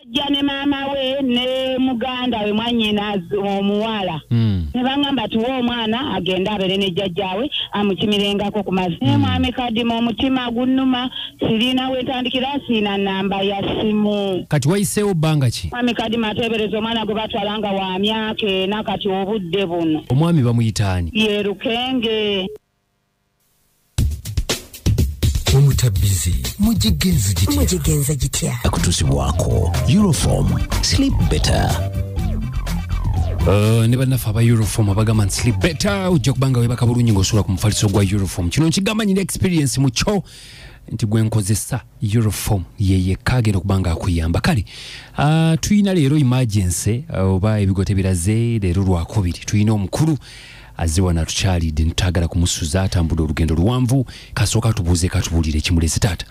Bajja ne maama we ne muganda we mwannyina omuwala. Ne bangamba tuwe omwana agende abeere ne jjajjaawe amukimirengako ku mazzi. Naye mwami Kadima omutima gunnuma, sirina we ntandikira, siina namba ya ssimu. Kati wayiseewo bbanga ki? Mwami Kadima ateebereza omwana gwe batwala nga wa myaka 4 kati obudde buno. Omwami bamuyita ani? Ye Lukenge. Omutabizi mugigenze gitya akutusibwako Euroform sleep better. Ne bannaffe aba Euroform abagamba nti sleep better, ojja kubanga weebaka bulungi ng'osobola ku mufaliso gwa Euroform. Kino nkigamba nyina experience mu kyo nti gwe nkozesa Euroform ye yekka agenda okubanga akuyamba. Kale tuyina leero emergency oba ebigo tebiraze, leero lwakubiri tuyina omukulu azze wano atukyalidde, ntutagala kumusuza, atambudde olugendo luwanvu. Kasooka tubuuze katubuulire ekimulese. Taata,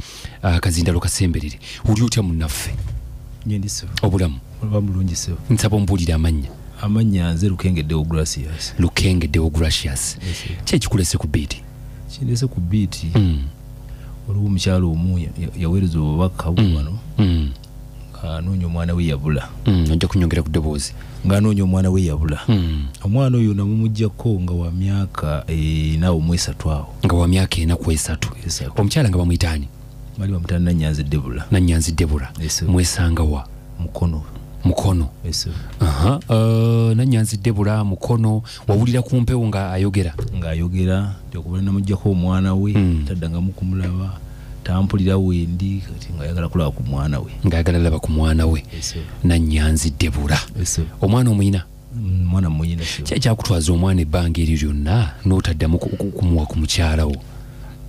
kazindalo kasemberere, oli otya munnaffe? Obulamu nsaba ombuulire amannya. Amannya nze Lukenge Deogratias. Lukenge Deogratias. Ki ekikulese ku biiti? Kindese ku biiti, waliwo omukyala omu yaweereza obubaka wano ng'anoonya omwana we yabula. Ojja kunyongera ku ddoboozi. Ng'anoonya omwana we yabula. Omwana oyo namumuggyako nga wa myaka 4 mu 3 awo. Nga wa myaka 4 ku 3. Omukyala nga bamuyita ani? Bali bamuyita Nannyanzi Debula. Nannyanzi Debula. Mwesanga wa? Mukono. Mukono. Nannyanzi Debula Mukono. Wawulira ku mpewo nga ayogera? Ng'ayogera okuba namuggyako omwana we, taddangamu kumulaba, tampulira wendi, kati ng'ayagala kulaba ku mwana we. Ng'ayagala laba ku mwana we. Nannyanzi Debula. Omwana omuyina? Omwana muyina. Ki ekyakutwaza omwana ebbanga eryo lyonna n'otaddamu kumuwa ku mukyala wo?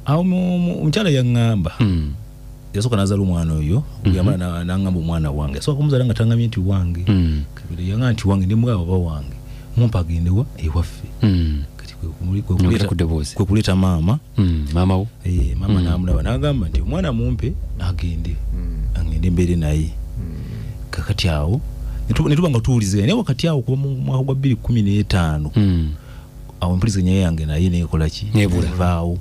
Awo omukyala yaŋŋamba. Yasooka n'azaala omwana oyo, yamala n'aŋŋamba omwana wange. Yasooka kumuzaala nga tangambye nti wange. Yaŋŋamba nti wange, ne mugamba oba wange. Mumpe agende wa ewaffe. Kati kwe kuleeta maama. Maama wo? Maama n'amulaba n'agamba nti omwana mumpe agende. Agende mbeere naye. Kakati awo ne tuba nga tuwuliziganya, naye wakati awo kuba mu mwaka gwa 2015 awo empuliziganya yange naye neekola ki? Nevaawo.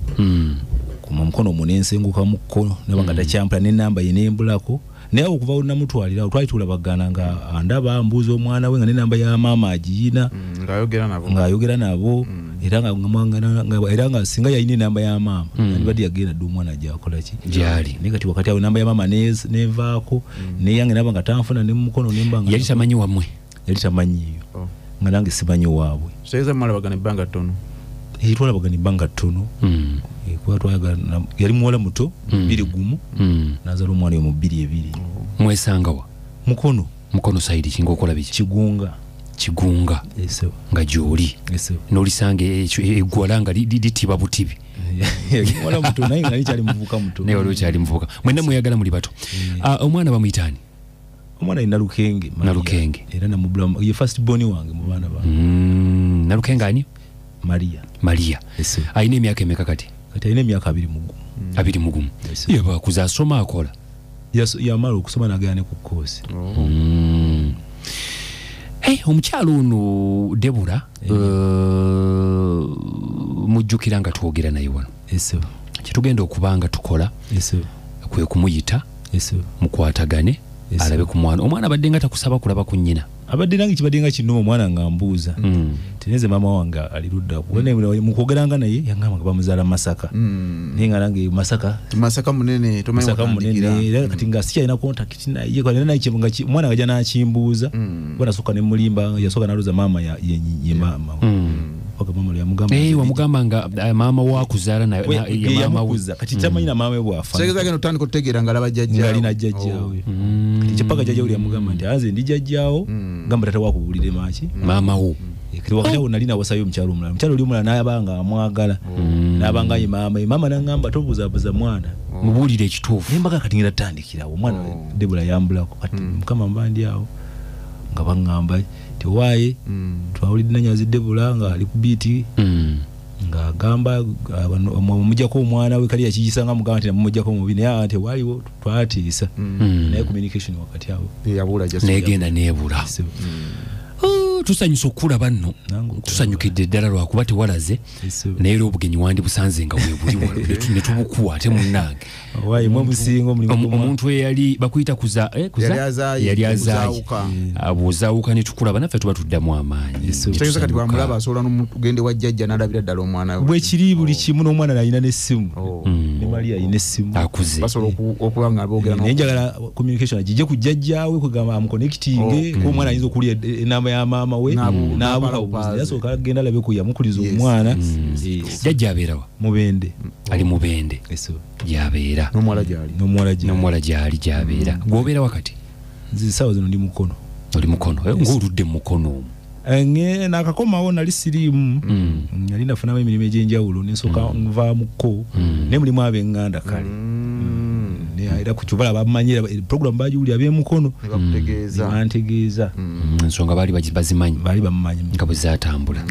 Mu mukono omwo nensengukamuko naba nga takyampula n'ennamba ye nembulako. Naye awo okuva namutwalira awo twali tulabagana nga andaba mbuuza omwana we nga n'ennamba ya maama agiyina, ng'ayogera nabo, era nga singa yalina ennamba ya maama yandibadde yagenda dda omwana gy'akola ki? Gy'ali. Naye kati wakati awo ennamba ya maama nevaako, neyange naba nga tanfuna ne mu mukono nemba nga yali tamanyi wammwe? Yali tamanyiiyo, nga nange simanyi waabwe. Kitegeeza mwalabagana ebbanga ttono? Twalabagana ebbanga ttono. Kuba twayagala, yali muwala muto, 2001, n'azaala omwana oyo mu 2002. Mwesanga wa? Mukono. Mukono sayidi ki ng'okola biki? Kigunga. Kigunga. Nga gy'oli. N'olisanga eggwala nga litiba butibi. Muwala muto naye nga kyali muvubuka muto. Naye waliwo kyali muvubuka. Mwenna mweyagala muli bato. Omwana bamuyita ani? Omwana ye Nalukenge. Nalukenge. Era namubula, ye first born wange mu baana bange. Nalukenge ani? Maria. Maria. Alina emyaka emeka kati? Kati alina emyaka 21. 21. Yabakuza asoma akola? Yamala okusoma n'agenda ne ku kkoosi. Omukyala ono Debula mujjukira nga twogera naye wano. Kyetugenda okuba nga tukola kwe kumuyita mukwatagane alabe ku mwana. Omwana abadde nga takusaba kulaba ku nnyina. Abadde nange kibadde nga kinnuma omwana nga mbuuza. Tineze maama wange ali ludda. Mu kwogeranga naye yaŋŋamba nga bamuzaala Masaka. Naye nga nange Masaka. Masaka munene, tomanyi Masaka munene. Era kati nga sikyalina contact naye. Era naye nga omwana ng'ajja n'akimbuuza. Kuba nasooka ne mulimba, yasooka n'alowooza maama ye maama. Paka maama yamugamba. Wamugamba nga maama wakuzaala naye ye maama we. Kati tamanyi na maama we bw'afaanana. Kitegeeza agenda otandika okutegeera ng'alaba jjajjaawe. Ng'alina jjajjaawe. Kati kyepaka jjajjaawe oli yamugamba nti anze ndi jjajjaawo, gamba taata wakubuulire maaki? Maama wo. Kati wakati awo nali nawasayo omukyala omulala. Omukyala oli omulala n'aba nga amwagala. N'aba nga ye maama ye. Maama n'aŋŋamba tobuuzaabuuza mwana. Mubuulire ekituufu. Naye mbaga kati ngenda tutandikirawo. Omwana Debula yambulako. Kati Mukama mba ndi awo nga baŋŋamba tewaaye twawulidde Nannyanzi Debula nga ali ku biiti ng'agamba mumuggyako omwana we, kali yakiyisa nga mugamba nti namumuggyako mubi, naye tewaaliwo twatiisa. Naye communication wakati awo negenda neebula. Tusanyusa okulaba nno, tusanyukidde ddala lwakuba tewalaze, naye era obugenyi wandi busanze nga bwebuli wano ne tubukuwa ate munnange. Omuntu eyali bakuyita kuza yali azaaye bw'ozaawuka ne tukulaba naffe tuba tuddamu amaanyi. Kitegeeza kati bwamulaba asobola n'omugende wa jjajja n'alabira ddala omwana we. Bwekiri buli kimu n'omwana alina n'essimu, ne Maria alina essimu, akuze basobola okuba nga boogera. Naye njagala communication agijje ku jjajjaawe kugamba amuconnectinge, kuba omwana ayinza okulya enamba ya maama we n'abuka yasooka agenda alabe ku yamukuliza omwana. Jjajja abeerawa? Mubende. Ali Mubende gyabeera, n'omuwala gyali gyabeera. Gw'obeera wakati? Nze essaawa zino ndi Mukono. Oli Mukono, ng'oludde mu Mukono omwo? Nakakomawo nali siriimu, nali nafunamu emirimu egy'enjawulo nensooka nvaamuko, naye mulimu ab'eŋŋanda kale era kukyobala bamanyira program bagiwulira ab'emukono ne bantegeeza ensonga baali bazimanyi, baali bamumanyi nga bwe zaatambula.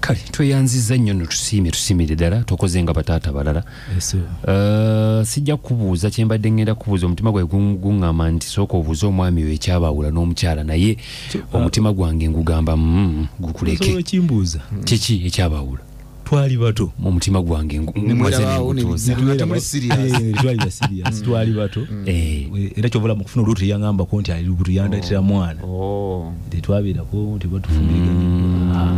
Kale tweyanziza nnyo nno, tusiimye, tusiimire ddala, tokoze nga bataata balala. Sijja kubuuza kyembadde ngenda kubuuza, omutima gwange guŋŋamba nti sooka obuuze omwami we ekyabaawula n'omukyala, naye omutima gwange ngugamba gukuleke. Okimbuuza. Kiki ekyabaawula? Twali bato. Omutima gwange maze nengutuuza. Twali ba serious, twali bato, era kyovola mu kufuna olubuto yaŋŋambako nti ali lubuto, yandeetera mwana, tetwabeerako tebatufumbiriganyiddwa,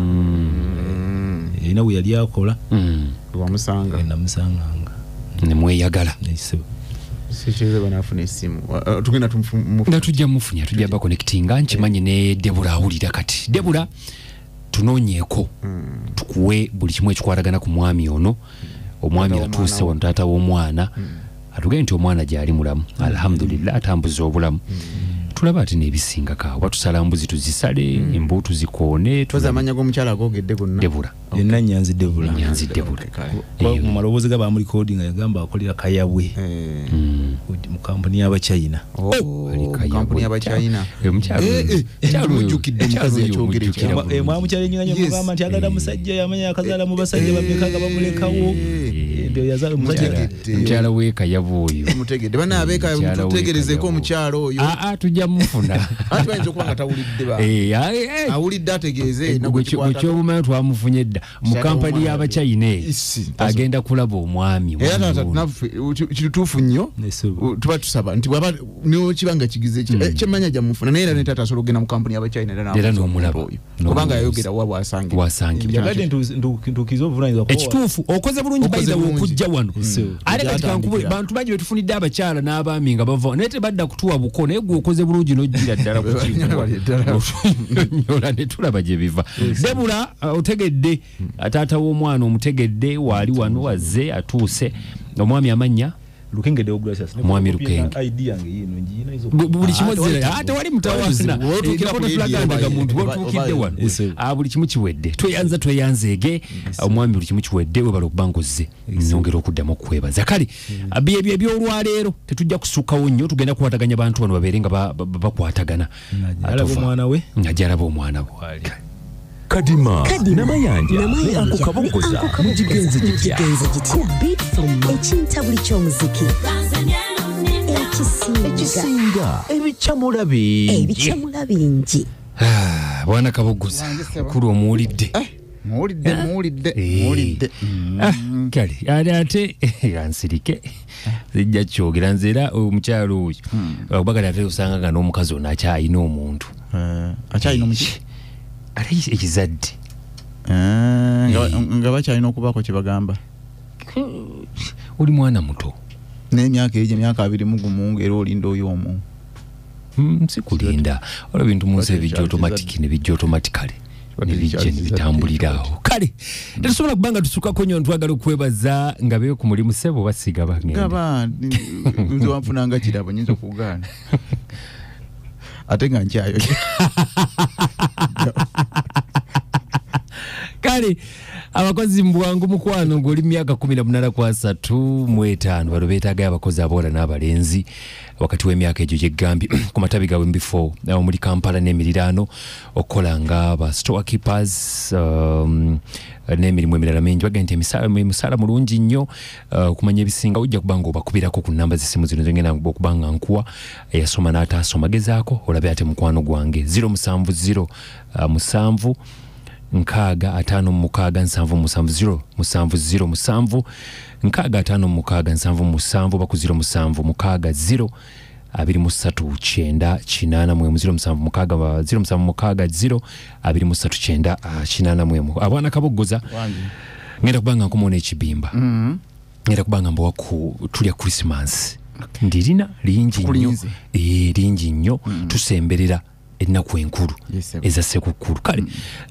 erina we yali akola. Wamusanga? Namusanganga. Nemweyagala? Sikirize banafuna essimu, tugenda. Nga tujja mufunya, tujja baconnectinga. Nkimanyi ne Debula awulira kati. Debula, tunoonyeeko tukuwe buli kimu ekikwatagana ku mwami ono. Omwami atuuse wano, taata w'omwana, atugende nti omwana gyali mulamu, alhamdulillah, atambuza obulamu. Tulaba ate n'ebisingako awo, batusala mbuzi tuzisale, embuutu zikoone. Toza amanya g'omukyala agogedde gonna. Debula. Yenna Nyanzi Debula. Nyanzi Debula. Mu maloboozi ga bamurecordinga yagamba akolera Kayabwe mu kampuni y'Abachina. Kampuni y'Abachina. Mujjukidde omukazi yakyogera ekyo. Mwamukyala mugamba nti agala musajja yamanya akazaala mu basajja bameka nga bamulekawo. Mukyala w'e Kayabwe oyo. Mutegedde bana ab'e Kayabwe, mututegerezeeko omukyala oyo. Tujja mufuna. Anti bayinza okuba nga tawulidde, ba awulidde ategeeze. Gwe twamufunye dda mu kampani y'Abachina eyo, agenda kulaba omwami. Era taata naffe kituufu nnyo, tuba tusaba nti bwaba nekiba nga kigize kyemmanya jamufuna, naye era ne taata asobola okugenda mu kampuni y'Abachina era n'omulaba oyo, kubanga yayogera wa bwasangibwa. Wasangibwa. Njagadde ntuukize obuvunaanyizibwa. Ekituufu okoze bulungi bayida okujja wano. Ate kati kankubule, bantu bangi betufunidde abakyala n'abaami nga bava naye tebadda kutuwa buko, naye gwe okoze bulungi n'ojjira ddala kukinyola ne tulaba gye biva. Debula, otegedde taata w'omwana, omutegedde waali wano, wazze atuuse. Omwami amannya? Lukenge Deogratias. Mwami Lukenge. ID yange yino ngiyina izo. Buli kimu zira ate wali mutawaana tulagandaga muntu wotuukidde wano. Buli kimu kiwedde, tweyanza tweyanzeege omwami, buli kimu kiwedde, webala okuba ngozze, nyongera okuddamu okwebaza. Kale byebyo ebyolwaleero, tetujja kusukkawo nnyo, tugenda kukwataganya bantu bano babeere nga bakwatagana. Alaba omwana we. Ajja alaba omwana we. Kadima, Namayanja ne Anko Kabogoza mugigenze gitya? Ku Beat ekintabuli ky'omuziki ekisinga. Ekisinga ebicamula bingi. Ebicamula bingi. Bwana Kabogoza, mukulu omuwulidde? Muwulidde, muwulidde, muwulidde. Kale ate ate ansirike, zijja kyogera nze era omukyalo oyo, kuba kati ate osanga nga n'omukazi ono akyalina omuntu. Akyalina omuki? Ate ekizadde. Nga bakyalina okubaako kye bagamba. Oli mwana muto. N'emyaka egyo, emyaka 21, era olinda oyo omu? Sikulinda, olwo bintu mu nsi ebijja automatic ne bijja automatically nebijja nebitambulira awo. Kale tetusobola kubanga tusukako nnyo, ntwagala okwebaza nga beyo ku mulimu sebo basiga bagenda. Gaba nze wanfunanga kirabo, nyinza okugaana ate nga nkyayo. Kale Abakozi mu bwangu, mukwano, ng'oli mu myaka 18 ku 35, bano beetaagayo abakozi abawala n'abalenzi wakati w'emyaka egyo gyeggambye ku matabi gaabwe mu bifo omuli Kampala n'emiriraano, okukola nga ba store keepers n'emirimu emirala mingi. Bagamba nti emisaala mulungi nnyo. Okumanya ebisinga ojja kuba nga obakubirako ku namba z'essimu zino zengenda okuba nga nkuwa. Eyasoma n'ataasoma, gezaako olabe ate mukwano gwange, 070 7 6 56 77, 070 7 6 56 77, oba ku 07 6 0 23 9 81, 07 6 07 6 0 23 9 81. Abaana Kaboggoza, ngenda kubanga nkomawo n'ekibimba, ngenda kubanga mbawa ku tulya Christmas. Ndirina lingi nnyo. Tukulinze. Eh, lingi nnyo. Tusemberera ennaku enkulu Yes, sir. eza Sekukkulu. Kale.